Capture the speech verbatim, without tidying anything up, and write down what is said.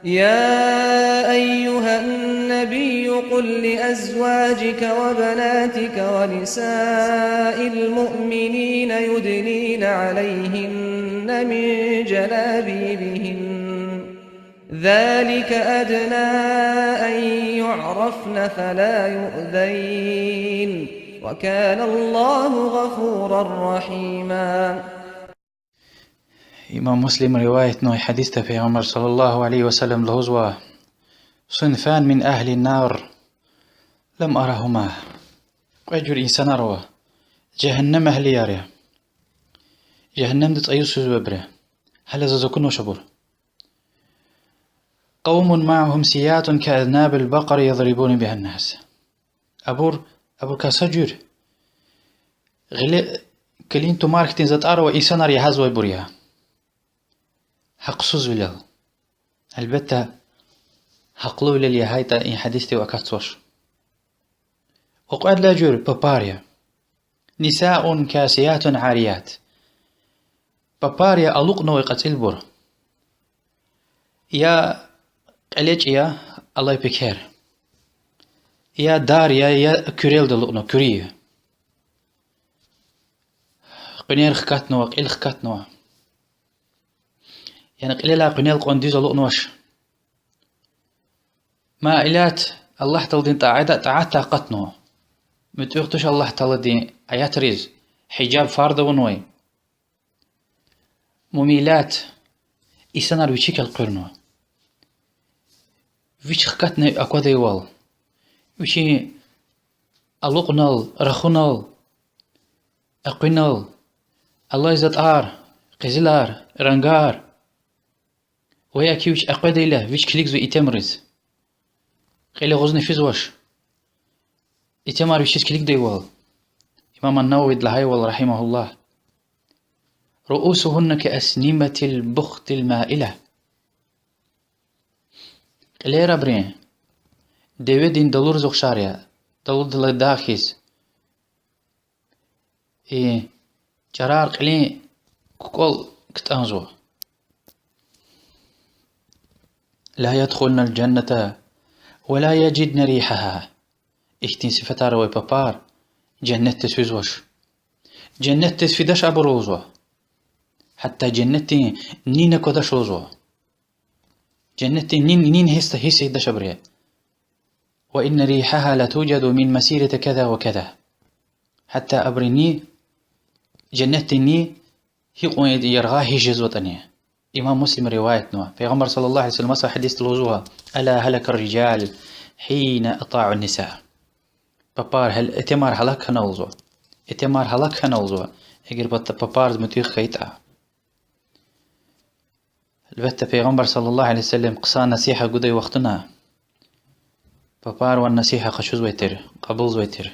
يا أيها النبي قل لأزواجك وبناتك ونساء المؤمنين يدنين عليهن من جلابيبهن، ذلك أدنى أن يعرفن فلا يؤذين، وكان الله غفورا رحيما. Имам Муслим риваятнавай гьадисда Пайгъамбар صلى الله عليه وسلم лугьузва: صنفان من أهل النار لم أرهما. Кьве жуьре инсанар ава, жегьеннем агьлияр я, жегьеннемда цӀаюз физвайбур я, гьеле заз акунвач абур. قوم معهم سياط كأذناب البقر يضربون بها الناس. Абур, абурукай са жуьре гъиле килин тумар хьтин затӀар авай инсанар ягьазвайбур я. Гьахъсузвилел. Гьелбетда, гьахълувилел ягьайтӀа, и гьадисдив акатзавач. Ва кьвед лагьай жуьре папар я. نساء كاسيات عاريات. Папар я алукьнавай кьацӀилбур. Я кьелечӀ я, алай пекер. Я дар я, я куьрелди алукьнава, куьруь я. Къуьнер хкатнава, кьил хкатнава. Яни кьилелай къуьнел кьван дуьз алукьнавач. مائلات, Аллагь Тааладин тӀа-, тӀаатдай акъатнава. МуьтӀуьгъ туш Аллагь Тааладин аятриз, гьижаб фарз авунвай. مميلات, инсанар вичик элкъуьрнава. Вич хкатна аквадайвал, вичин алукьунал, рахунал, экуьнал, алай затӀар, къизилар, рангар, ва яки вич экъведайла, вич килигзава итимриз. Кьил агъузна физвач, итимар вичиз килигдайвал. Имам ан-Нававиди лагьайвал, رحمه الله: رؤوسهن كأسنمة البخت المائلة. Кьилер абурун деведин далуриз ухшар я, далудилай дагъ хьиз. И чӀарар кьилин кукӀвал ктӀанзава. لا يدخلن الجنة ولا يجدن ريحها. Ихьтин сифетар авай папар женнетдиз физвач. Женнетдиз фидач абур лугьузва. Гьатта женнетдин нина квадач лугьузва. Женнетдин нин, нин гьисс, гьисс ийидач абуру. وإن ريحها لتوجد من مسيرة كذا وكذا. Гьатта абурун ни, женнетдин ни гьикьван яргъай гьисс жезватӀани. Имам Муслима риваятнава. Пайгъамбар صلى الله عليه وسلم са гьадисда лугьузва: ألا هلك الرجال حين أطاعوا النساء. Папар гьал-, итимар гьалак хьана лугьузва. Итимар гьалак хьана лугьузва, эгер пат-, папараз муьтӀуьгъ хьайитӀа. Гьелбетда, Пайгъамбар صلى الله عليه وسلم хъсан насигьат гудай вахтунда папарван насигьат къачузвай тир, кьабулзавай тир.